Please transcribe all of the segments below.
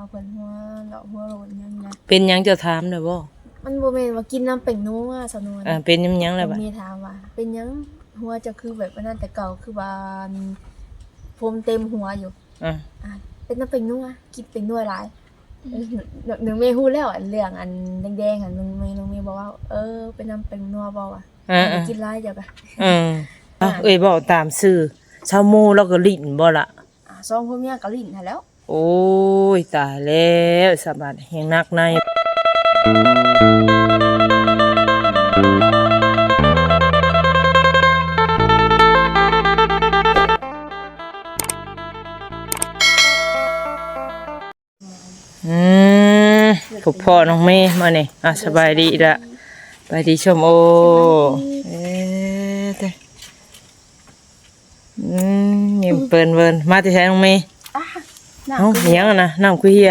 ເພິ່ນຫົວເລາະຫົວໂລນຫຍັງນະ. ເປັນຫຍັງ ເຈົ້າຖາມແລ້ວບໍ່? ມັນບໍ່ແມ່ນວ່າກິນນຳແປ້ງນົວ ສາວນວນ. ເອີ ເປັນນຳຫຍັງແລ້ວບາດ? ແມ່ຖາມວ່າ ເປັນຫຍັງຫົວເຈົ້າຄືແບບອັນນັ້ນແຕ່ເກົ່າ ຄືວ່າ ຜົມເຕັມຫົວຢູ່. ອາ ອາ ເປັນນຳແປ້ງນົວ ກິນແປ້ງນົວຫຼາຍ. ອືມ ນ້ອງເມຮູ້ແລ້ວ ອັນເລື່ອງອັນແດງໆຫັ້ນ ນ້ອງເມ ນ້ອງເມບໍ່ເວົ້າ. ເອີ ເປັນນຳແປ້ງນົວບໍ່ວະ? ເອີ ເອີ ກິນຫຼາຍເຈົ້າກະ. ເອີ ເອີ ເອີ ເວົ້າຕາມຊື່ ຊາວໂມລາວກໍຫຼິ້ນບໍ່ລະ? ອາ ສອງຜົວເມຍກໍຫຼິ້ນຫັ້ນແຫຼ້ວ. ໂອ້ຍ ຕາຍແລ້ວ ສະບາດແຮງໜັກໃນ. ອືມ ພົບພໍ້ນ້ອງເມມື້ນີ້. ອ່າ ສະບາຍດີລະ ສະບາຍດີ ສົມໂອ. ເອີ ເອີ ເອີ ອືມ ຍິ້ມເປີນເວີນ. ມາແຕ່ໃສນ້ອງເມ? ອ້າ ເອົ້າ ນ້ຳຄື ຫຍັງນະ ນ້ຳຄືເຮຍ?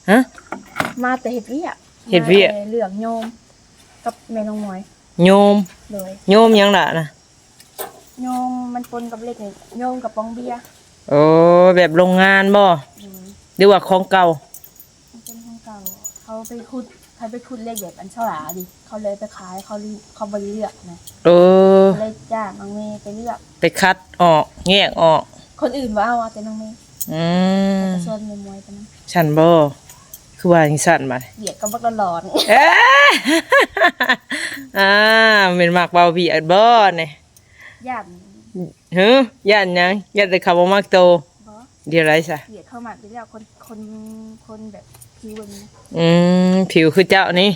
ຮະ? ມາແຕ່ເຮັດວຽກ. ເຮັດວຽກ ມາແຕ່ເລື່ອງໂຍມກັບແມ່ນ້ອງມວຍ. ໂຍມ? ໂດຍ. ໂຍມຫຍັງລະນະ? ໂຍມມັນປົນກັບເຫຼັກນີ້ ໂຍມກະປ໋ອງເບຍ. ໂອ້ ແບບໂລງງານບໍ່? ໂດຍ. ຫຼືວ່າຂອງເກົ່າ? ມັນເປັນຂອງເກົ່າ ເຂົາໄປຂຸດ ໃຜໄປຂຸດເຫຼັກແບບອັນສະຫຼາດິ ເຂົາເລີຍໄປຂາຍ ເຂົາ ເຂົາບໍ່ໄດ້ເລືອກນະ. ເອີ ເລີຍຈ້າງນ້ອງເມໄປເລືອກ ໄປຄັດອອກ ແຍກອອກ. ຄົນອື່ນບໍ່ເອົາ ເອົາແຕ່ນ້ອງເມ. ອືມ ແລ້ວກໍຊວນແມ່ມວຍໄປນຳ. ຊັ້ນບໍ່? ຄືວ່າຈັ່ງຊັ້ນບາດ ວຽກກໍບັກຫຼອນໆ. ເອີ ອ່າ ແມ່ນມັກເວົ້າວຽກບໍ່ນີ້? ຢ້ານ ຫື ຢ້ານຫຍັງ? ຢ້ານແຕ່ເຂົາບໍ່ມັກໂຕ. ບໍ່ ດຽວໃດຊະ? ວຽກເຂົາມັກຢູ່ແລ້ວ ຄົນ ຄົນ ຄົນແບບຜິວແບບນີ້. ອືມ ຜິວຄືເຈົ້ານີ້.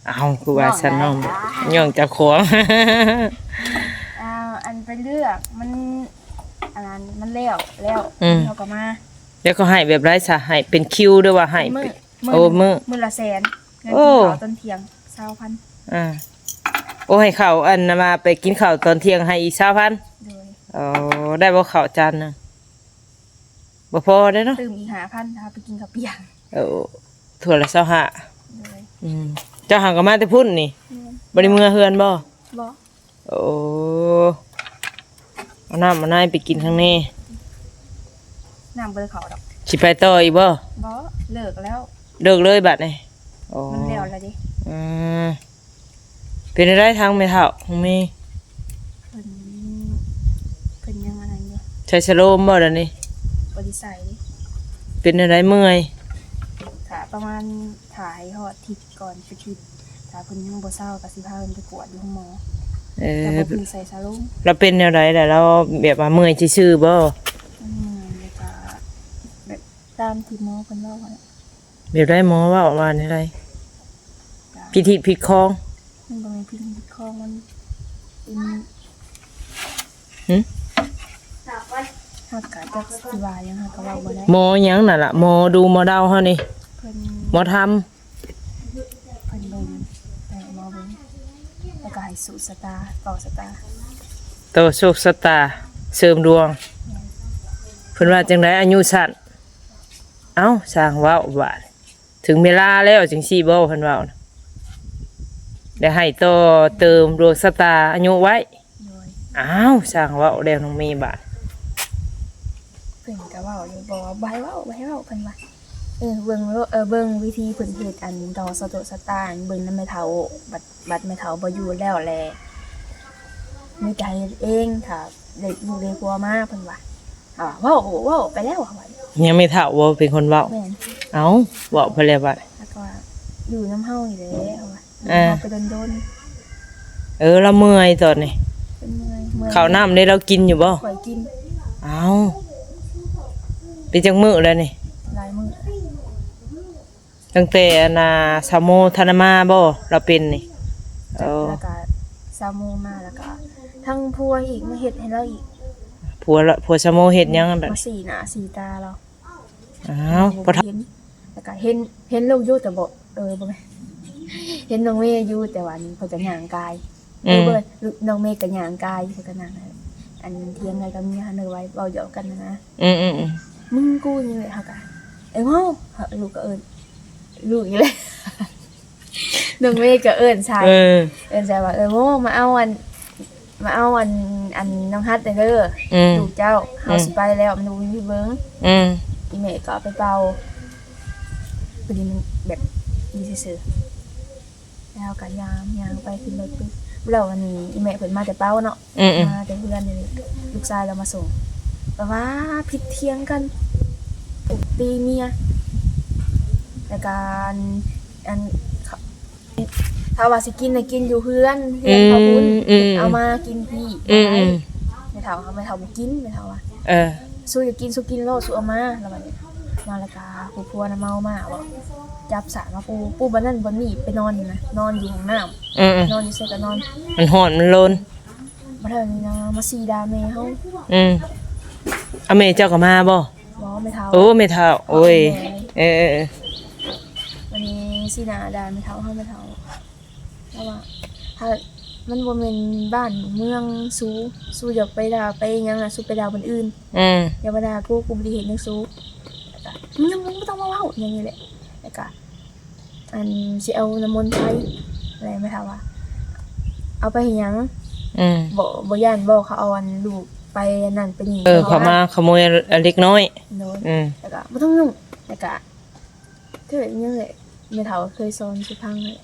ເອົ້າ ຄືວ່າຊັ້ນນ້ອງ ຍ້ອນເຈົ້າຂອງ. ອ່າ ອັນໄປເລືອກມັນ ອັນນັ້ນມັນແລ້ວ ແລ້ວ ອືມ ເຂົາກໍມາ. ແລ້ວເຂົາໃຫ້ແບບໃດຊະ? ໃຫ້ເປັນຄິວ ຫຼືວ່າໃຫ້ ມື້ ເປັນ ມື້ ໂອ້ ມື້ ມື້ລະແສນ. ເງິນ ໂອ້ ກິນເຂົ້າຕອນທ່ຽງ ຊາວພັນ. ອ່າ ໂອ້ ໃຫ້ເຂົາ ອັນ ມາໄປກິນເຂົ້າຕອນທ່ຽງໃຫ້ອີກ ຊາວພັນ. ໂດຍ. ໂອ້ ໄດ້ບໍ່ເຂົ້າຈານໜຶ່ງ? ບໍ່ພໍເດ້ເນາະ. ຕື່ມອີກ ຫ້າພັນ ຖ້າໄປກິນເຂົ້າປຽກ. ໂອ້ ຖ້ວຍລະ ຊາວຫ້າ. ໂດຍ. ອືມ ເຈົ້າຫາກໍມາແຕ່ພຸ້ນນີ້? ແມ່ນ. ບໍ່ໄດ້ເມືອເຮືອນບໍ່? ບໍ່. ໂອ້ ເອົານ້ຳເອົາໃນໄປກິນຂ້າງໃນ. ນ້ຳບໍ່ໄດ້ເຂົ້າດອກ. ຊິໄປຕໍ່ອີກບໍ່? ບໍ່ ເລີກແລ້ວ. ເລີກເລີຍບາດນີ້? ໂອ້ ມັນແລ້ວແລ້ວເດ້. ອືມ ເປັນຈັ່ງໃດທາງແມ່ເຖົ້າ ນ້ອງເມ? ເພິ່ນ ເພິ່ນຍັງອັນນັ້ນຢູ່. ໃສ່ສະໂລມບໍ່ດຽວນີ້? ບໍ່ໄດ້ໃສ່ເດ້. ເປັນຈັ່ງໃດ ເມື່ອຍ? ຖ້າປະມານ ຖ້າໃຫ້ຮອດທິດ ກ່ອນໄປຄິດ ຖ້າເພິ່ນຍັງບໍ່ເຊົາກໍຊິພາເພິ່ນໄປກວດຢູ່ໂຮງໝໍ. ເອີ ແຕ່ບໍ່ເພິ່ນໃສ່ສາລົງ. ລາວເປັນແນວໃດລະ? ລາວແບບວ່າເມື່ອຍຊື່ໆບໍ່? ອືມ ແລ້ວກໍແບບຕາມທີ່ໝໍເພິ່ນເວົ້າຫັ້ນແຫຼະ. ແບບໃດ ໝໍເວົ້າວ່າແນວໃດ? ກະ ຜິດທິດຜິດຄອງ? ມັນບໍ່ແມ່ນຜິດທິດຜິດຄອງ ມັນເປັນ ຫື? ເຮົາກະຈັກຊິວ່າຫຍັງ ເຮົາກະເວົ້າບໍ່ໄດ້. ໝໍຫຍັງນັ້ນລະ? ໝໍດູໝໍເດົາເຮົານີ້ ເພິ່ນ ໝໍທຳ. ເພິ່ນເບິ່ງ ແຕ່ໝໍເບິ່ງ ແລ້ວກໍໃຫ້ໂຊກຊະຕາ ຕໍ່ຊະຕາ ຕໍ່ໂຊກຊະຕາ ເສີມດວງ. ແມ່ນ. ເພິ່ນວ່າຈັ່ງໃດ? ອາຍຸສັ້ນ. ເອົ້າ ຊ່າງເວົ້າບາດ ເຖິງເວລາແລ້ວຈັ່ງຊີ້ບໍ່ ເພິ່ນເວົ້ານະ ໄດ້ໃຫ້ຕໍ່ເຕີມດວງຊະຕາອາຍຸໄວ້. ໂດຍ. ອ້າວ ຊ່າງເວົ້າແລ້ວນ້ອງເມບາດ. ເພິ່ນກໍເວົ້າຢູ່ ບໍ່ ບໍ່ໃຫ້ເວົ້າ ບໍ່ໃຫ້ເວົ້າ ເພິ່ນວ່າ. ເອີ ເບິ່ງໂລດ ເອີ ເບິ່ງວິທີເພິ່ນເຮັດ ອັນ ຕໍ່ຊະໂຕະຊະຕາ ເບິ່ງນຳແມ່ເຖົ້າ ບັດ ບັດແມ່ເຖົ້າບໍ່ຢູ່ແລ້ວແຫຼະ ມີແຕ່ເຮັດເອງ ຖ້າໄດ້ລູກໄດ້ຜົວມາ ເພິ່ນວ່າ. ເຮົາວ່າ ເວົ້າ ເວົ້າໄປແລ້ວ ເຮົາວ່າ. ຍັງແມ່ເຖົ້າບໍ່ເປັນຄົນເວົ້າ? ແມ່ນ. ເອົ້າ ເວົ້າໄປແລ້ວບາດ ແລ້ວກໍວ່າ ຢູ່ນຳເຮົານີ້ແຫຼະ ເຮົາວ່າ. ອ່າ ເຮົາໄປດົນໆ. ເອີ ລາວເມື່ອຍຕອນນີ້. ເພິ່ນເມື່ອຍ ເມື່ອຍ. ເຂົ້ານ້ຳເດ້ ລາວກິນຢູ່ບໍ່? ຂ້ອຍກິນ. ເອົ້າ ເປັນຈັກມື້ແລ້ວນີ້? ຫຼາຍມື້. ຕັ້ງແຕ່ອັນນ່າ ສາວໂມທັນມາບໍ່ ລາວເປັນນີ້? ເອີ ແລ້ວກະສາວໂມມາ ແລ້ວກະທັງຜົວອີກມາເຮັດໃຫ້ລາວອີກ. ຜົວລະ ຜົວສາວໂມເຮັດຫຍັງ? ມາສີໜ້າສີຕາລາວ. ອ້າວ ບໍ່ທັນເຫັນ ແລ້ວກະເຫັນ ເຫັນລູກຢູ່ ແຕ່ບໍ່ ເອີ ບໍ່ແມ່ນ ເຫັນນ້ອງເມຢູ່ ແຕ່ວ່ານີ້ເພິ່ນກະຍ່າງກາຍ. ອືມ ເອີ ບໍ່ແມ່ນ ນ້ອງເມກະຍ່າງກາຍ ເພິ່ນກະນັ່ງ ອັນ ຖຽງກັນກັບເມຍຫັ້ນ ເວົ້າ ເວົ້າຢອກກັນນະ. ອືມໆໆ ມຶງກູນີ້ແຫຼະ ເຮົາກະ ເອີ ເວົ້າ ເຮົາ ລູກກໍເອີ້ນ ລູກນີ້ແຫຼະ ນ້ອງເມກໍເອີ້ນໃສ່ ເອີ ເອີ້ນໃສ່ວ່າ ເອີ ໂມ ມາເອົາອັນ ມາເອົາອັນ ອັນນ້ອງຮັດແດ່ເດີ ອືມ ລູກເຈົ້າ ເຮົາ ອືມ ຊິໄປແລ້ວ ມັນບໍ່ມີຜູ້ເບິ່ງ. ອືມ ອີແມ່ກໍເອົາໄປເປົ່າ ພໍດີມັນແບບຢູ່ຊື່ໆ ແລ້ວກໍຍ່າງ ຍ່າງໄປຂຶ້ນລົດປຶບ ແລ້ວອັນນີ້ອີ່ແມ່ເພິ່ນມາແຕ່ເຊົ້າເນາະ ອືມໆ ມາແຕ່ເຮືອນນີ້ ລູກຊາຍລາວມາສົ່ງ ແບບວ່າຜິດຖຽງກັນ ທຸບຕີເມຍ ແລ້ວກໍອັນ ອັນ ຖ້າວ່າຊິກິນນະກິນຢູ່ເຮືອນ ເຮືອນເຂົາພຸ້ນ ອືມໆ ເອົາມາກິນພີ້ ອືມໆ ບໍ່ໄດ້ ແມ່ເຖົ້າ ແມ່ເຖົ້າບໍ່ກິນ ແມ່ເຖົ້າວ່າ ເອີ ສູຢາກກິນ ສູກິນໂລດ ສູເອົາມາ ລະບາດນີ້ ມາແລ້ວກະຜູ້ຜົວນະເມົາມາເວົ້າ ຈັບສາກມາປູ ປູບ່ອນນັ້ນບ່ອນນີ້ ໄປນອນນະ ນອນຢູ່ຫ້ອງນ້ຳ ອືມໆ ນອນຢູ່ໃສກະນອນ ມັນຮ້ອນມັນລົນ ບັດເທື່ອນີ້ນະ ມາຊີ້ດ່າແມ່ເຮົາ ອືມ ອາ ແມ່ເຈົ້າກໍມາບໍ່? ບໍ່ ແມ່ເຖົ້າ ໂອ້ ແມ່ເຖົ້າ ໂອ້ຍ ເອີໆ ບັດນີ້ຊີ້ໜ້າດ່າແມ່ເຖົ້າເຮົາ ແມ່ເຖົ້າ ລາວວ່າ ຖ້າມັນບໍ່ແມ່ນບ້ານເມືອງສູ ສູຢ່າໄປດ່າໄປຫຍັງນະ ສູໄປດ່າບ່ອນອື່ນ ອືມ ຢ່າມາດ່າກູ ກູບໍ່ໄດ້ເຮັດຫຍັງສູ ແລ້ວກະ ມຶງ ມຶງບໍ່ຕ້ອງມາເວົ້າ ຫຍັງນີ້ແຫຼະ ແລ້ວກະ ອັນ ຊິເອົານ້ຳມົນໄປ ແລ້ວແມ່ເຖົ້າວ່າ ເອົາໄປເຮັດຫຍັງ? ອືມ ບໍ່ ບໍ່ຢ້ານບໍ່ ເຂົາເອົາອັນລູກໄປອັນນັ້ນໄປນີ້ ເອີ ເຂົາມາຂະໂມຍເດັກນ້ອຍ ໂດຍ ອືມ ແລ້ວກະ ບໍ່ຕ້ອງຫຍຸ້ງ ແລ້ວກະ ຄືຫຍັງແຫຼະ ແມ່ເຖົ້າເຄີຍສອນສູ່ຟັງແຫຼະ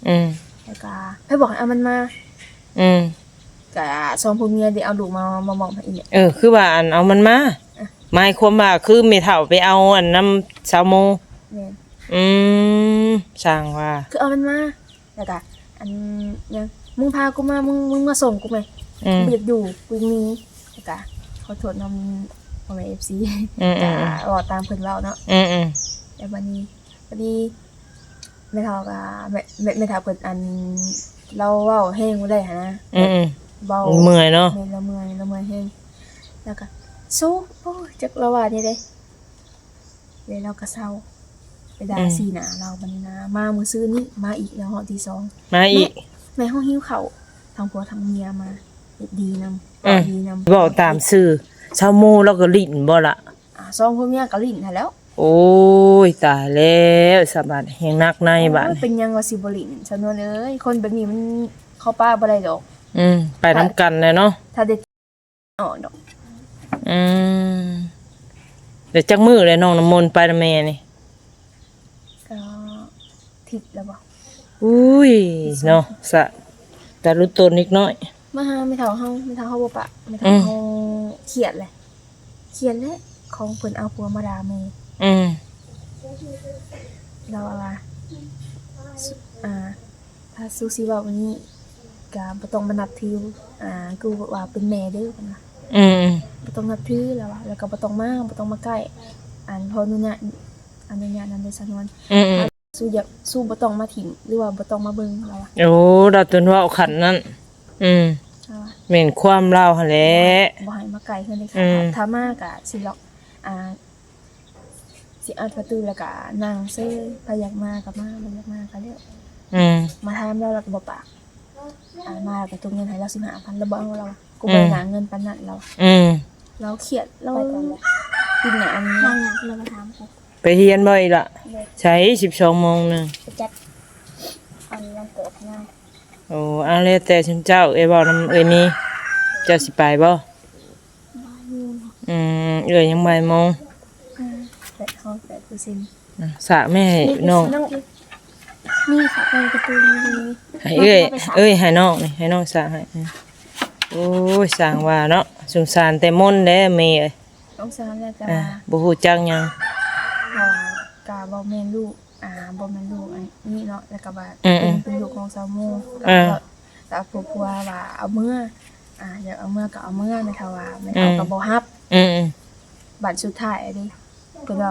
ອືມ ແລ້ວກະ ໃຜບອກໃຫ້ເອົາມັນມາ? ອືມ ກະສອງຜົວເມຍໄດ້ເອົາລູກມາ ມາມອບໃຫ້ອີ່ແມ່ ເອີ ຄືວ່າອັນເອົາມັນມາ ອະ ໝາຍຄວາມວ່າຄືແມ່ເຖົ້າໄປເອົາອັນນຳສາວໂມ ແມ່ນ ອືມ ຊ່າງວ່າ ຄືເອົາມັນມາ ແລ້ວກະ ອັນຫຍັງ ມຶງພາກູມາ ມຶງ ມຶງມາສົ່ງກູແມ ອືມ ກູບໍ່ຢາກຢູ່ ກູຢາກໜີ ແລ້ວກະ ຂໍໂທດນຳພໍ່ແມ່ເອັຟຊີ ອືມໆ ກະເວົ້າຕາມເພິ່ນເວົ້າເນາະ ອືມໆ ແລ້ວບາດນີ້ ພໍດີແມ່ເຖົ້າກໍ ແມ່ ແມ່ ແມ່ເຖົ້າເພິ່ນ ອັນ ລາວເວົ້າແຮງບໍ່ໄດ້ຫັ້ນນະ ອືມໆ ເວົ້າ ເມື່ອຍເນາະ ແມ່ນ ລາວເມື່ອຍ ລາວເມື່ອຍແຮງ ແລ້ວກໍ ໂຊ ໂອ້ຍ ຈັກລາວວ່າແນວໃດ ແລ້ວລາວກໍເຊົາ ໄປດ່າ ອືມ ຊີ້ໜ້າລາວ ບັດນີ້ນະ ມາມື້ຊືນນີ້ ມາອີກແລ້ວຮອບທີສອງ ມາອີກ ແມ່ ແມ່ເຮົາຫິວເຂົ້າ ທັງຜົວທັງເມຍມາ ເຮັດດີນຳ ອືມ ເວົ້າດີນຳ ເວົ້າຕາມຊື່ ຊາວໂມລາວກໍຫຼິ້ນບໍ່ລະ? ອ່າ ສອງຜົວເມຍກໍຫຼິ້ນຫັ້ນແຫຼ້ວ ໂອ້ຍ ຕາຍແລ້ວ ສະບາດແຮງໜັກໃນ ໂອ້ຍ ບາດນີ້ ເປັນຫຍັງວ່າຊິບໍ່ຫຼິ້ນ ຊາວນວນເອີຍ ຄົນແບບນີ້ມັນເຂົ້າປ່າບໍ່ໄດ້ດອກ ອືມ ໄປນຳກັນແຫຼະເນາະ ຖ້າໄດ້ອອກດອກ ອືມ ແລ້ວຈັກມື້ແລ້ວນ້ອງນ້ຳມົນໄປນຳແມ່ນີ້? ກໍທິດແລ້ວບໍ່? ອຸ້ຍ ເນາະ ສະຕາລຸຕົນເດັກນ້ອຍ ມາຫາແມ່ເຖົ້າເຮົາ ແມ່ເຖົ້າເຮົາບໍ່ປະ ແມ່ເຖົ້າເຮົາ ອືມ ຄຽດແຫຼະ ຄຽດແຫຼະ ຂອງເພິ່ນເອົາຜົວມາດ່າແມ່ ອືມ ລາວວ່າ ອ່າ ຖ້າສູຊິເວົ້າແບບນີ້ ກະບໍ່ຕ້ອງມານັບຖື ອ່າ ກູວ່າເປັນແມ່ເດີ ເພິ່ນວ່າ ອືມ ບໍ່ຕ້ອງນັບຖື ລາວວ່າ ແລ້ວກໍບໍ່ຕ້ອງມາ ບໍ່ຕ້ອງມາໃກ້ ອັນ ຂໍອະນຸຍາດ ອະນຸຍາດນຳເດີ ຊາວນວນ ອືມ ສູຢ່າ ສູບໍ່ຕ້ອງມາຖິ້ມ ຫຼືວ່າບໍ່ຕ້ອງມາເບິ່ງ ລາວວ່າ ໂອ້ ລາວຕົນເວົ້າຂັ້ນນັ້ນ ອືມ ລາວວ່າ ແມ່ນຄວາມລາວຫັ້ນແຫຼະ ບໍ່ໃຫ້ມາໃກ້ເຮືອນເດັດຂາດ ອືມ ຖ້າມາກະຊິລັອກ ອ່າ ຊິອັດປະຕູແລ້ວກະນັ່ງເຊີຍ ໃຜຢາກມາກະມາ ບໍ່ຢາກມາກະແລ້ວ ອືມ ມາຖາມລາວ ລາວກະບໍ່ປາກ ອ່າ ມາລາວກະຕົກເງິນໃຫ້ລາວສິບຫ້າພັນ ລາວບໍ່ເອົາ ລາວວ່າ ກູບໍ່ໄດ້ໜ້າເງິນປານນັ້ນ ລາວວ່າ ອືມ ລາວຄຽດ ລາວ ລາວ ປິດໜ້າອັນນີ້ ລາວ ລາວມາຖາມກູ ໄປຮຽນບໍ່ອີກລະ? ໃສ ສິບສອງໂມງໜຶ່ງ ໄປຈັດອັນວັນເກີດໃຫ້ນາງ ໂອ້ ເອົາ ແລ້ວແຕ່ຊຸມເຈົ້າ ເອື້ອຍເວົ້ານຳເອື້ອຍມີ ເຈົ້າຊິໄປບໍ່? ອືມ ເອື້ອຍຍັງບ່າຍໂມງ ອືມ ແປດ ເຮົາແປດເປີເຊັນ ອືມ ສາກແມ່ໃຫ້ນ້ອງ ນີ້ ນີ້ ນີ້ ນີ້ ນີ້ ນີ້ ນີ້ ໃຫ້ເອື້ອຍ ເອື້ອຍໃຫ້ນ້ອງນີ້ ໃຫ້ນ້ອງສາກໃຫ້ ອືມ ໂອ້ຍ ຊ່າງວ່າເນາະ ສົງສານແຕ່ມົນແຫຼະແມ່ເອີຍ ສົງສານແຫຼະ ແຕ່ ອ່າ ວ່າ ບໍ່ຮູ້ຈັກຫຍັງ ເພາະວ່າກະບໍ່ແມ່ນລູກ ອ່າ ບໍ່ແມ່ນລູກອັນນີ້ເນາະ ແລ້ວກໍວ່າ ອືມໆ ເປັນ ເປັນລູກຂອງຊາວໂມ ອ່າ ແລ້ວ ແລ້ວຜູ້ຜົວວ່າເອົາເມືອ ອ່າ ຢາກເອົາເມືອກໍເອົາເມືອ ແມ່ເຖົ້າວ່າ ແມ່ເຖົ້າ ອືມ ກໍບໍ່ຮັບ ອືມໆ ບັດສຸດທ້າຍເດ້ ເພິ່ນວ່າ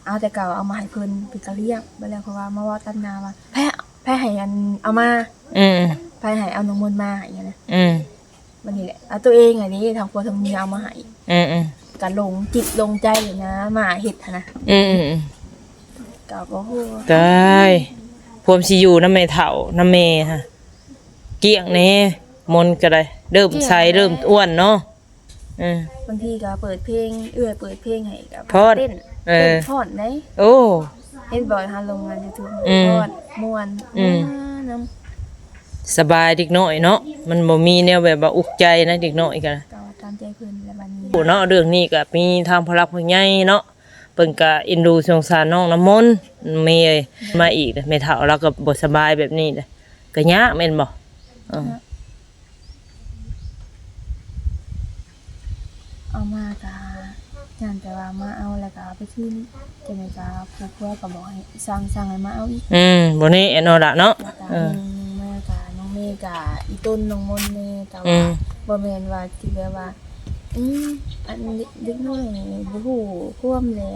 ເອົາແຕ່ເກົ່າເອົາມາໃຫ້ເພິ່ນ ເພິ່ນກໍລ້ຽງ ບັດແລ້ວເພິ່ນວ່າມາເວົ້າຕັດໜ້າວ່າ ໃຜ ໃຜໃຫ້ອັນເອົາມາ ອືມ ໃຜໃຫ້ເອົານ້ຳມົນມາ ຫຍັງນະ ອືມ ບັດນີ້ແຫຼະ ເອົາຕົວເອງຫັ້ນເດ້ ທັງຜົວທັງເມຍເອົາມາໃຫ້ ອືມໆ ກະຫຼົງຈິດຫຼົງໃຈນະ ໝາເຮັດຫັ້ນນະ ອືມໆ ກະບໍ່ຮູ້ ຕາຍ ພວມຊິຢູ່ນຳແມ່ເຖົ້ານຳແມ່ຫະ ກ້ຽງແດ່ ມົນກະໄດ້ ເລີ່ມໃສ ກ້ຽງແດ່ ເລີ່ມອ້ວນເນາະ ເອີ ບາງທີກໍເປີດເພງ ເອື້ອຍເປີດເພງໃຫ້ກໍ ຟ້ອນ ເຕັ້ນ ເອີ ເຕັ້ນຟ້ອນໄດ໋ ໂອ້ ເຫັນບໍ່ ຫາລົງອັນຢູທູບ ອືມ ຟ້ອນ ມ່ວນ ອືມ ມ່ວນນຳ ສະບາຍເດັກນ້ອຍເນາະ ມັນບໍ່ມີແນວແບບວ່າອຸກໃຈນະ ເດັກນ້ອຍກໍ ກໍຕາມໃຈເພິ່ນແຫຼະບັດນີ້ ໂອ້ ເນາະ ເລື່ອງນີ້ກໍມີທາງຜູ້ຫຼັກຜູ້ໃຫຍ່ເນາະ ເພິ່ນກະເອັນດູສົງສານນ້ອງນ້ຳມົນ. ແມ່ເອີຍ ມາອີກແລ້ວ ແມ່ເຖົ້າລາວກໍບໍ່ສະບາຍແບບນີ້ແຫຼະ ກໍຍາກແມ່ນບໍ່? ເອີ ເອົາມາກະ ຢ້ານແຕ່ວ່າມາເອົາແລ້ວກະເອົາໄປຄືນ ຈັ່ງໃດກະຜູ້ຜົວກໍບອກໃຫ້ສັ່ງ ສັ່ງໃຫ້ມາເອົາອີກ. ອືມ ບໍ່ແນ່ເນາະລະເນາະ. ແລ້ວກະ ເອີ ເບິ່ງມາກະ ນ້ອງເມກະອີ່ຕົນນ້ອງມົນແນ່ ແຕ່ ອື ວ່າ ບໍ່ແມ່ນວ່າຊິແບບວ່າ ອືມ ອັນເດັກ ເດັກນ້ອຍນີ້ບໍ່ຮູ້ຄວາມແຫຼະ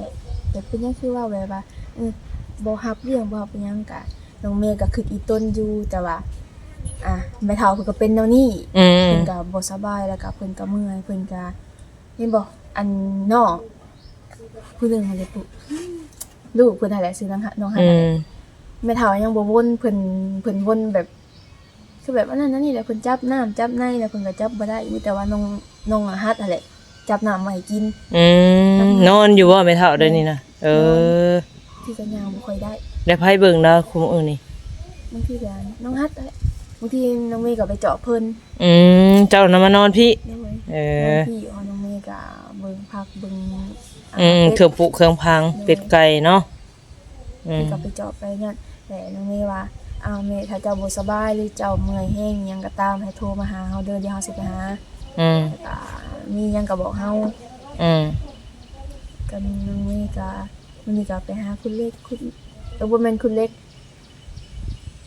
ແຕ່ເປັນຫຍັງຄືເວົ້າແບບວ່າ ເອີ ບໍ່ຮັບລ້ຽງ ບໍ່ຮັບຫຍັງ ກະ ນ້ອງເມກໍຄິດອີ່ຕົນຢູ່ ແຕ່ວ່າ ອ່າ ແມ່ເຖົ້າເພິ່ນກໍເປັນແນວນີ້ ອືມ ເພິ່ນກໍບໍ່ສະບາຍ ແລ້ວກໍເພິ່ນກໍເມື່ອຍ ເພິ່ນກໍ ເຫັນບໍ່ ອັນນ້ອງຜູ້ໜຶ່ງຫັ້ນແຫຼະ ຜູ້ ລູກເພິ່ນຫັ້ນແຫຼະ ຊື່ນ້ອງ ນ້ອງຮັກ ອືມ ແມ່ເຖົ້າຍັງບໍ່ວົນ ເພິ່ນ ເພິ່ນວົນແບບ ຄືແບບອັນນັ້ນອັນນີ້ແຫຼະ ເພິ່ນຈັບນ້ຳຈັບໃນແລ້ວເພິ່ນກໍຈັບບໍ່ໄດ້ ມີແຕ່ວ່ານ້ອງ ນ້ອງອາຮັດຫັ້ນແຫຼະ ຈັບນ້ຳມາໃຫ້ກິນ. ອືມ ນອນຢູ່ບໍ່ແມ່ເຖົ້າດຽວນີ້ນະ? ເອີ ນອນ ທີ່ກໍຍ່າງບໍ່ຄ່ອຍໄດ້ ແລ້ວໃຜເບິ່ງລາວຄຸມື້ນີ້? ບາງທີກໍນ້ອງຮັດຫັ້ນແຫຼະ ບາງທີນ້ອງເມກໍໄປເຈາະເພິ່ນ. ອືມ ເຈົ້ານຳມານອນພີ້? ໂດຍ ເອີ ນອນພີ້ ເພາະນ້ອງເມກໍເບິ່ງຜັກເບິ່ງ ອືມ ເຄື່ອງປູກເຄື່ອງຝັງ ເປັດໄກ່ເນາະ. ອືມ ເພິ່ນກໍໄປເຈາະໄປນັ້ນ ແລ້ວນ້ອງເມວ່າ ອ້າວ ແມ່ ຖ້າເຈົ້າບໍ່ສະບາຍ ຫຼື ເຈົ້າເມື່ອຍແຮງຫຍັງກໍຕາມ ໃຫ້ໂທມາຫາເຮົາເດີ ດຽວເຮົາຊິໄປຫາ ອືມ ແລ້ວກໍມີຫຍັງກໍບອກເຮົາ. ອືມ ກໍນ້ອງເມກໍ ມື້ນີ້ກໍໄປຫາຂຸດເຫຼັກ ຂຸດ ເອີ ບໍ່ແມ່ນຂຸດເຫຼັກ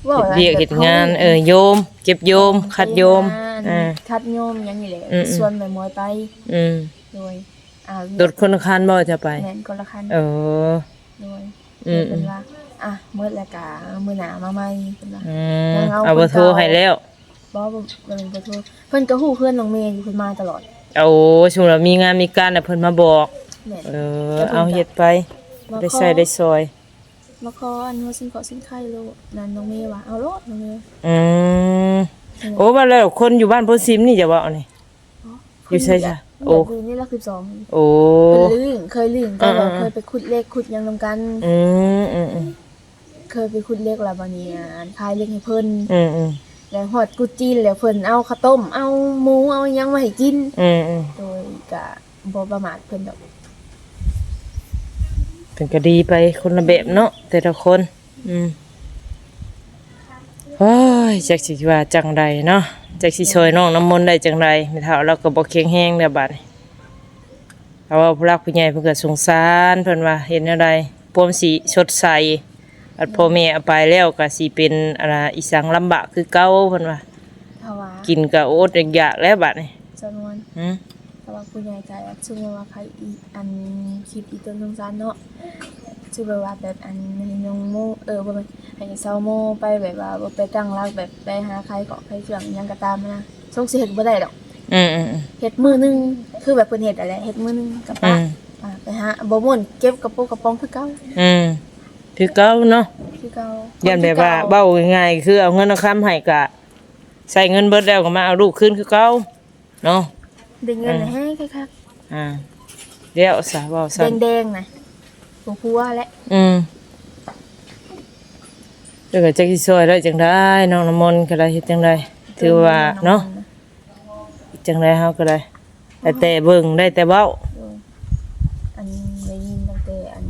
ເຮັດວຽກເຮັດງານ ເອີ ໂຍມ ເກັບໂຍມ ເອີ ຂັດໂຍມ ເກັບໂຍມ ອ່າ ຂັດໂຍມຫຍັງນີ້ແຫຼະ ອືມໆ ຊວນແມ່ໝວຍໄປ. ອືມ ໂດຍ ອ່າ ລົດຄົນລະຄັນບໍ່ຈະໄປ? ແມ່ນ ຄົນລະຄັນ. ເອີ ໂດຍ ອືມ ເພິ່ນວ່າ ອ່ະ ໝົດແລ້ວກະມື້ໜ້າມາໃໝ່ ເພິ່ນວ່າ. ອືມ ເອົາເບີໂທໃຫ້ແລ້ວ? ບໍ່ ບໍ່ ບໍ່ແມ່ນເບີໂທ ເພິ່ນກໍຮູ້ເຮືອນນ້ອງເມຢູ່ ເພິ່ນມາຕະຫຼອດ. ໂອ້ ສົມມຸດວ່າມີງານມີການນະ ເພິ່ນມາບອກ. ແມ່ນ ເອີ ແລ້ວເພິ່ນກໍ ເອົາເຮັດໄປ ໄດ້ໃຊ້ໄດ້ສອຍ ມາຂໍອັນຫົວຊິນເຄາະຊິນໄຄໂລດ ນັ້ນນ້ອງເມວ່າ ເອົາໂລດນ້ອງເມ. ອືມ ໂອ້ ວ່າແລ້ວຄົນຢູ່ບ້ານໂພນຊິມນີ້ຈະເວົ້ານີ້ ອໍ ຢູ່ໃສຊະ? ໂອ້ ຢູ່ນີ້ຫຼັກສິບສອງ. ໂອ້ ເພິ່ນລຶ້ງ ເຄີຍລຶ້ງ ເອີໆ ເຄີຍໄປຂຸດເຫຼັກຂຸດຫຍັງນຳກັນ. ອືມໆໆ ເຄີຍໄປຂຸດເຫຼັກ ແລ້ວບາດນີ້ ອັນຂາຍເຫຼັກໃຫ້ເພິ່ນ. ອືມໆ ແລ້ວຮອດກຸດຈີນ ແລ້ວເພິ່ນເອົາເຂົ້າຕົ້ມ ເອົາໝູ ເອົາຫຍັງມາໃຫ້ກິນ. ອືມໆ ໂດຍກະບໍ່ປະໝາດເພິ່ນດອກ. ເພິ່ນກະດີໄປຄົນລະແບບເນາະ ແຕ່ລະຄົນ. ອືມ ໂອ້ຍ ຈັກຊິວ່າຈັ່ງໃດເນາະ ຈັກຊິຊ່ອຍນ້ອງນ້ຳມົນໄດ້ຈັ່ງໃດ ແມ່ເຖົ້າລາວກໍບໍ່ແຂງແຮງແລ້ວບາດນີ້. ເຮົາເວົ້າຜູ້ຫຼັກຜູ້ໃຫຍ່ເພິ່ນກໍສົງສານ ເພິ່ນວ່າເຮັດແນວໃດ ພວມຊິຊົດໃສ ອັນ ອືມ ພໍ່ແມ່ເອົາໄປແລ້ວກໍຊິເປັນ ອັນນ່າ ອີ່ສັງລຳບາກຄືເກົ່າ ເພິ່ນວ່າ ຖ້າວ່າ ກິນກໍອົດຢາກແລ້ວບາດນີ້. ຈຳນວນ ຫືມ ຖ້າວ່າຜູ້ໃຫຍ່ໃຈ ສົມມຸດວ່າໃຜອີ ອັນ ຄິດອີ່ຕົນສົງສານເນາະ ຄືແບບວ່າແບບອັນໃຫ້ນ້ອງໂມ ເອີ ບໍ່ແມ່ນ ໃຫ້ສາວໂມໄປແບບວ່າບໍ່ໄປຕັ້ງຫຼັກ ແບບໄປຫາຂາຍເຄາະຂາຍເຄື່ອງຫຍັງກໍຕາມນະ ສົງຊິເຮັດບໍ່ໄດ້ດອກ. ອືມໆໆ ເຮັດມື້ໜຶ່ງ ຄືແບບເພິ່ນເຮັດຫັ້ນແຫຼະ ເຮັດມື້ໜຶ່ງກໍປະ ອືມ ອ່າ ໄປຫາບໍ່ມ່ວນເກັບກະໂປະກະປ໋ອງຄືເກົ່າ. ອືມ ຄືເກົ່າເນາະ ຄືເກົ່າ. ຢ້ານແບບວ່າ ເວົ້າງ່າຍໆ ຄືເອົາເງິນເອົາຄຳໃຫ້ກະໃຊ້ເງິນເບິດແລ້ວກໍມາເອົາລູກຄືນຄືເກົ່າ. ເນາະ ໄດ້ເງິນ ເອີ ແຮງຄັກໆ ອ່າ ແລ້ວຊະ ເວົ້າຊັ້ນ ແດງໆ ນະ ບໍ່ຜົວແຫຼະ. ອືມ ເອີ ຈັກຊິຊ່ອຍໄດ້ຈັ່ງໃດ ນ້ອງນ້ຳມົນກໍໄດ້ ເຮັດຈັ່ງໃດ ຖືວ່າເນາະ ຈັ່ງໃດເຮົາກໍໄດ້ ໄດ້ແຕ່ເບິ່ງ ໄດ້ແຕ່ເວົ້າ. ໂດຍ ອັນໄດ້ຍິນຕັ້ງແຕ່ອັນ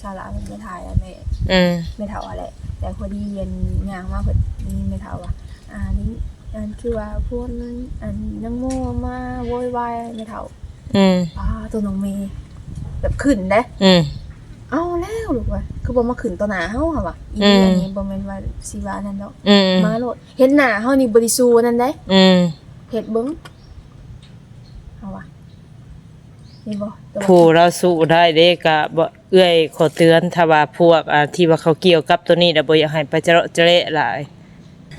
ສາລາເພິ່ນໄປຖ່າຍ ອັນແມ່ ອືມ ແມ່ເຖົ້າຫັ້ນແຫຼະ ແຕ່ພໍດີອັນຍ່າງມາເພິ່ນໄດ້ຍິນແມ່ເຖົ້າວ່າ ອ່າ ນີ້ ອັນຄືວ່າພວກນັ້ນ ອັນນາງໂມມາໂວຍວາຍແມ່ເຖົ້າ. ອືມ ອ່າ ໂຕນ້ອງເມແບບຂຶ້ນເດ້. ອືມ ເອົາແລ້ວລູກວ່າ ຄືບໍ່ມາຂຶ້ນຕໍ່ໜ້າເຮົາ ເຮົາວ່າ ອີ ອືມ ອັນນີ້ບໍ່ແມ່ນວ່າຊິວ່າອັນນັ້ນດອກ. ອືມ ມາໂລດ ເຫັນໜ້າເຮົານີ້ບໍ່ໄດ້ສູ້ອັນນັ້ນເດ້. ອືມ ເຮັດເບິ່ງ ເຮົາວ່າ ເຫັນບໍ່ ແຕ່ວ່າ ຜູ້ລາວສູ້ໄດ້ເດ້ ກະບໍ່ ເອື້ອຍຂໍເຕືອນ ຖ້າວ່າພວກ ອ່າ ທີ່ວ່າເຂົາກ່ຽວກັບໂຕນີ້ລະ ບໍ່ຢາກໃຫ້ໄປຈະເລາະຈະແລະຫຼາຍ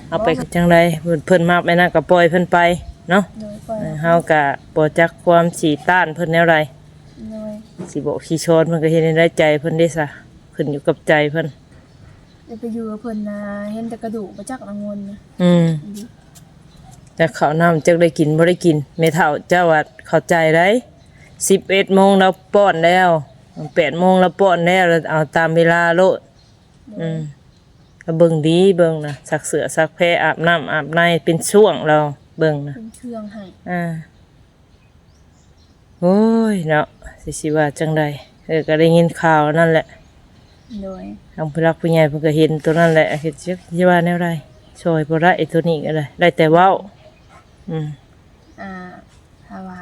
ເອົາໄປຈັ່ງໃດ ເພິ່ນ ເພິ່ນມັກແນວນັ້ນກໍປ່ອຍເພິ່ນໄປເນາະ. ໂດຍ ປ່ອຍ ເອີ ເຮົາກໍບໍ່ຈັກຄວາມຊິຕ້ານເພິ່ນແນວໃດ. ໂດຍ ຊິບອກຊິສອນເພິ່ນກໍເຮັດໃຫ້ໄດ້ໃຈເພິ່ນເດ້ຊະ ຂຶ້ນຢູ່ກັບໃຈເພິ່ນ. ໄດ້ໄປຢູ່ກັບເພິ່ນນະ ເຫັນແຕ່ກະດູກ ບໍ່ຈັກລະງວນນະ. ອືມ ອືມ ຈັກເຂົ້ານ້ຳຈັກໄດ້ກິນບໍ່ໄດ້ກິນ ແມ່ເຖົ້າເຈົ້າວ່າເຂົ້າໃຈໄດ໋. ສິບເອັດໂມງລາວປ້ອນແລ້ວ ແປດໂມງລາວປ້ອນແລ້ວ ເອົາຕາມເວລາໂລດ. ໂດຍ ອືມ ກໍເບິ່ງດີ ເບິ່ງນະ ຊັກເສື້ອຊັກແພ ອາບນ້ຳອາບໃນ ເປັນຊ່ວງລາວເບິ່ງນະ ເປັນເຄື່ອງໃຫ້. ອ່າ ໂອ້ຍເນາະ ຊິ ຊິວ່າຈັ່ງໃດ ເອີ ກໍໄດ້ຍິນຂ່າວນັ້ນແຫຼະ. ໂດຍ ທາງຜູ້ຫຼັກຜູ້ໃຫຍ່ເພິ່ນກໍເຫັນໂຕນັ້ນແຫຼະ ເຮັດຈັກຊິວ່າແນວໃດ ຊ່ອຍບໍ່ໄດ້ໂຕນີ້ກໍໄດ້ ໄດ້ແຕ່ເວົ້າ. ອືມ ອ່າ ຖ້າວ່າ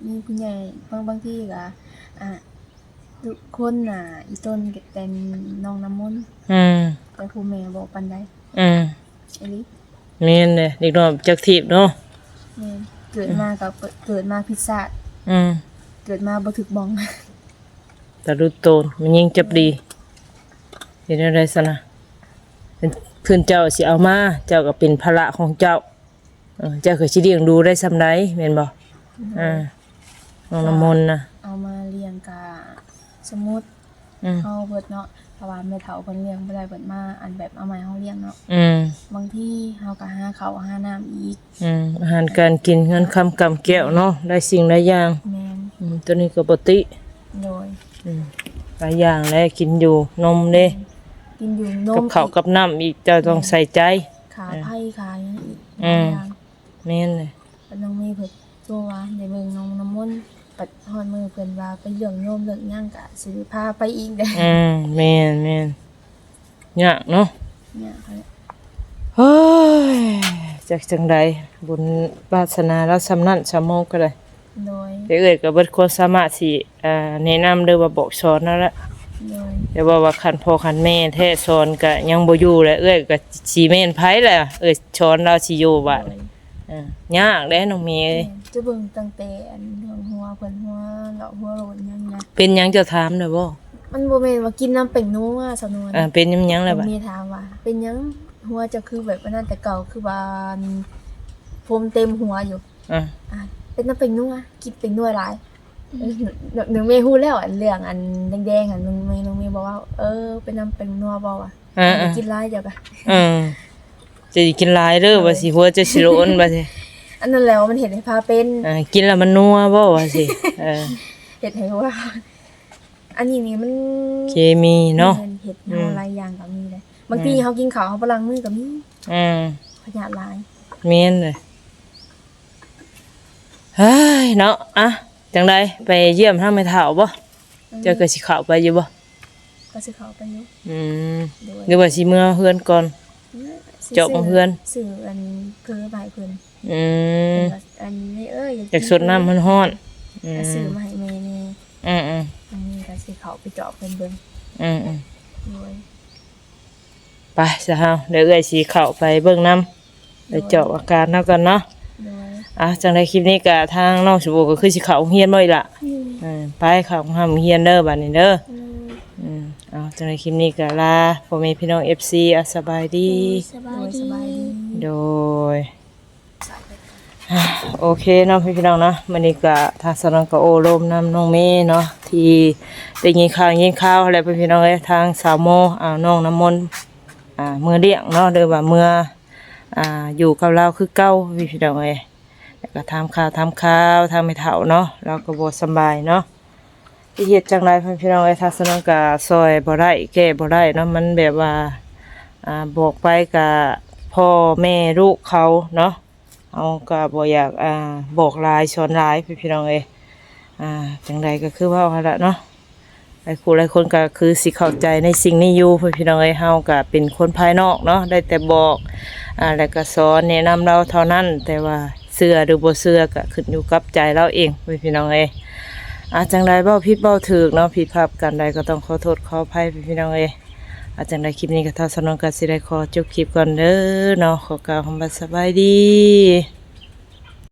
ມີຜູ້ໃຫຍ່ ບາງ ບາງທີກໍ ອ່າ ທຸກຄົນນະ ອີ່ຕົນກໍແຕ່ນ້ອງນ້ຳມົນ ອືມ ແຕ່ຜູ້ແມ່ບໍ່ປານໃດ. ອືມ ອີ່ຫຼີ ແມ່ນເດ້ ເດັກນ້ອຍຈັກທີບເນາະ. ແມ່ນ ເກີດມາກໍເປີດ ເກີດມາຜິດຊາດ. ອືມ ເກີດມາບໍ່ຖືກບ່ອງ ຕະລຸດໂຕນ ແມ່ຍິງຈັບດີ. ເຮັດແນວໃດຊັ້ນນະ ເພິ່ນເຈົ້າຊິເອົາມາ ເຈົ້າກໍເປັນພາລະຂອງເຈົ້າ. ເອີ ເຈົ້າກໍຊິລ້ຽງດູໄດ້ສ່ຳໃດ ແມ່ນບໍ່? ອືມ ອ່າ ນ້ອງນ້ຳມົນນະ ເອົາມາລ້ຽງກະ ສົມມຸດ ອືມ ເຮົາເບິດເນາະ ເພາະວ່າແມ່ເຖົ້າເພິ່ນລ້ຽງບໍ່ໄດ້ ເພິ່ນມາ ອັນແບບ ເອົາມາໃຫ້ເຮົາລ້ຽງເນາະ. ອືມ ບາງທີເຮົາກໍຫາເຂົ້າຫານ້ຳອີກ. ອືມ ອາຫານການກິນ ເງິນຄຳກຳແກ້ວເນາະ ຫຼາຍສິ່ງຫຼາຍຢ່າງ. ແມ່ນ ອືມ ໂຕນີ້ກໍບໍ່ຕິ. ໂດຍ ອືມ ຫຼາຍຢ່າງແຫຼະ ກິນຢູ່ ນົມເດ້ ແມ່ນ ກິນຢູ່ ນົມ ກັບເຂົ້າ ອີກ ກັບນ້ຳອີກ ເຈົ້າຕ້ອງ ແມ່ນ ໃສ່ໃຈ. ຄ່າ ເອີ ໄຟ ຄ່າຫຍັງອີກ ອືມ ຫຼາຍຢ່າງ. ແມ່ນເລີຍ ບັດນ້ອງເມເພິ່ນໂທວ່າໄດ້ເບິ່ງນ້ອງນ້ຳມົນ ບັດຮອດມື້ເພິ່ນວ່າໄປເລື່ອງໂຍມເລື່ອງຫຍັງກະຊິພາໄປອີກເດ້. ອືມ ແມ່ນໆ ຍາກເນາະ ຍາກຫັ້ນແຫຼະ. ເຮີ້ຍ ຈັກຈັ່ງໃດ ບຸນວາສະໜາລາວສ່ຳນັ້ນ ສາວໂມກໍໄດ້. ໂດຍ ແຕ່ເອື້ອຍກໍເບິດຄວາມສາມາດຊິ ອ່າ ແນະນຳ ຫຼືວ່າບອກສອນເຮົາລະ. ໂດຍ ແຕ່ວ່າ ວ່າຄັນພໍ່ຄັນແມ່ແທ້ສອນກໍຍັງບໍ່ຢູ່ແຫຼະ ເອື້ອຍກໍຊິແມ່ນໃຜລະ ເອື້ອຍສອນລາວຊິຢູ່ບາດ. ໂດຍ ເອີ ຍາກເດ້ນ້ອງເມ. ແມ່ນ ຈະເບິ່ງຕັ້ງແຕ່ອັນເລື່ອງຫົວເພິ່ນ ຫົວເລາະຫົວໂລນຫຍັງນະ. ເປັນຫຍັງ ເຈົ້າຖາມແລ້ວບໍ່? ມັນບໍ່ແມ່ນວ່າກິນນ້ຳແປ້ງນົວ ສາວນວນ. ເອີ ເປັນຫຍັງແລ້ວບາດ? ແມ່ຖາມວ່າເປັນຫຍັງຫົວເຈົ້າຄືແບບອັນນັ້ນ ແຕ່ເກົ່າຄືວ່າ ອັນ ຜົມເຕັມຫົວຢູ່. ອ່າ ອ່າ ເປັນນ້ຳແປ້ງນົວ ກິນແປ້ງນົວຫຼາຍ. ອືມ ນ້ອງເມຮູ້ແລ້ວ ອັນເລື່ອງອັນແດງໆ ຫັ້ນ ນ້ອງເມ ນ້ອງເມບອກວ່າ ເອີ ເປັນນ້ຳແປ້ງນົວບໍ່ວະ. ອ່າໆ ກິນຫຼາຍເຈົ້າກະ ເອີ ເຈົ້າຢ່າກິນຫຼາຍເດີ ໂດຍ ວ່າຊິຫົວເຈົ້າຊິໂລນວ່າຊິ. ອັນນັ້ນແຫຼະ ມັນເຮັດໃຫ້ພາເປັນ. ອ່າ ກິນແລ້ວມັນນົວບໍ່ວ່າຊິ. ເອີ ເຮັດໃຫ້ວ່າ ອັນນີ້ນີ້ມັນເຄມີເນາະ. ແມ່ນ ເຮັດເຮົາ ອືມ ຫຼາຍຢ່າງກໍມີເດ້. ບາງທີ ແມ່ນ ເຮົາກິນເຂົ້າເຮົາບໍ່ລ້າງມືກໍມີ. ອືມ ພະຍາດຫຼາຍ. ແມ່ນເລີຍ. ເຮີ້ຍເນາະ ອ່ະ ຈັ່ງໃດ ໄປຢ້ຽມທາງແມ່ເຖົ້າບໍ່? ເອີ ເຈົ້າກໍຊິເຂົ້າໄປຢູ່ບໍ່? ກໍຊິເຂົ້າໄປຢູ່. ອືມ ໂດຍ ຫຼືວ່າຊິເມືອເຮືອນກ່ອນ? ເອີ ຊິ ຈອກເມືອເຮືອນ ຊື້ອັນເຜີມາໃຫ້ເພິ່ນ. ອືມ ເພິ່ນວ່າອັນນີ້ ເອີ ຢາກ ຢາກຊົດນ້ຳຮ້ອນໆ. ອືມ ກໍຊື້ມາໃຫ້ແມ່ແດ່. ອືມໆ ອັນນີ້ກໍຊິເຂົ້າໄປຈອກເພິ່ນເບິ່ງ. ອືມໆ ໂດຍ. ໄປຊະເຮົາ ດຽວເອື້ອຍຊິເຂົ້າໄປເບິ່ງນຳ ໄປເຈາະອາການເຮົາກ່ອນເນາະ. ໂດຍ ອ່າ ຈັ່ງໃດຄລິບນີ້ກະທາງນ້ອງສົມບູກໍຄືຊິເຂົ້າໂຮງຮຽນບໍ່ອີກລະ? ອືມ ເອີ ໄປເຂົ້າໂຮງຮຽນເດີບາດນີ້ເດີ. ອືມ ເອົາ ຈັ່ງໃດຄລິບນີ້ກະລາພໍ່ແມ່ພີ່ນ້ອງເອັຟຊີ ອ່າ ສະບາຍດີ. ໂດຍ ສະບາຍດີ ໂດຍ. ໂອເຄເນາະ ພີ່ນ້ອງເນາະ ມື້ນີ້ກະທາງສາວນວນກະໂອ້ລົມນຳນ້ອງເມເນາະ ທີ່ໄດ້ຍິນຂ່າວ ຍິນຂ່າວແຫຼະ ພີ່ນ້ອງເອີຍ ທາງສາວໂມ ອ່າ ນ້ອງນ້ຳມົນ ອ່າ ເມືອລ້ຽງເນາະ ຫຼືວ່າເມືອ ອ່າ ຢູ່ກັບລາວຄືເກົ່າ ພີ່ນ້ອງເອີຍ. ແລ້ວກໍຖາມຂ່າວ ຖາມຂ່າວທາງແມ່ເຖົ້າເນາະ ລາວກໍບໍ່ສະບາຍເນາະ. ຊິເຮັດຈັ່ງໃດພີ່ນ້ອງເອີຍ ທາງສາວນວນກໍຊ່ອຍບໍ່ໄດ້ ແກ້ບໍ່ໄດ້ເນາະ ມັນແບບວ່າ ອ່າ ບອກໄປກໍພໍ່ແມ່ລູກເຂົາເນາະ ເຮົາກໍບໍ່ຢາກ ອ່າ ບອກຫຼາຍສອນຫຼາຍພີ່ນ້ອງເອີຍ. ອ່າ ຈັ່ງໃດກໍຄືເວົ້າຫັ້ນລະເນາະ ຫຼາຍຜູ້ຫຼາຍຄົນກໍຄືຊິເຂົ້າໃຈໃນສິ່ງນີ້ຢູ່ ພີ່ນ້ອງເອີຍ. ເຮົາກໍເປັນຄົນພາຍນອກເນາະ ໄດ້ແຕ່ບອກ ອ່າ ແລ້ວກໍສອນແນະນຳລາວເທົ່ານັ້ນ ແຕ່ວ່າເຊື່ອຫຼືບໍ່ເຊື່ອກໍຂຶ້ນຢູ່ກັບໃຈລາວເອງ ພີ່ນ້ອງເອີຍ. ອ່າ ຈັ່ງໃດເວົ້າຜິດເວົ້າຖືກເນາະ ຜິດພາດປະການໃດກໍຕ້ອງຂໍໂທດຂໍອະໄພ ພີ່ນ້ອງເອີຍ. ອ່າ ຈັ່ງໃດຄລິບນີ້ກໍທາງສາວນວນກໍຊິໄດ້ຂໍຈົບຄລິບກ່ອນເດີເນາະ ຂໍກ່າວຄຳວ່າສະບາຍດີ.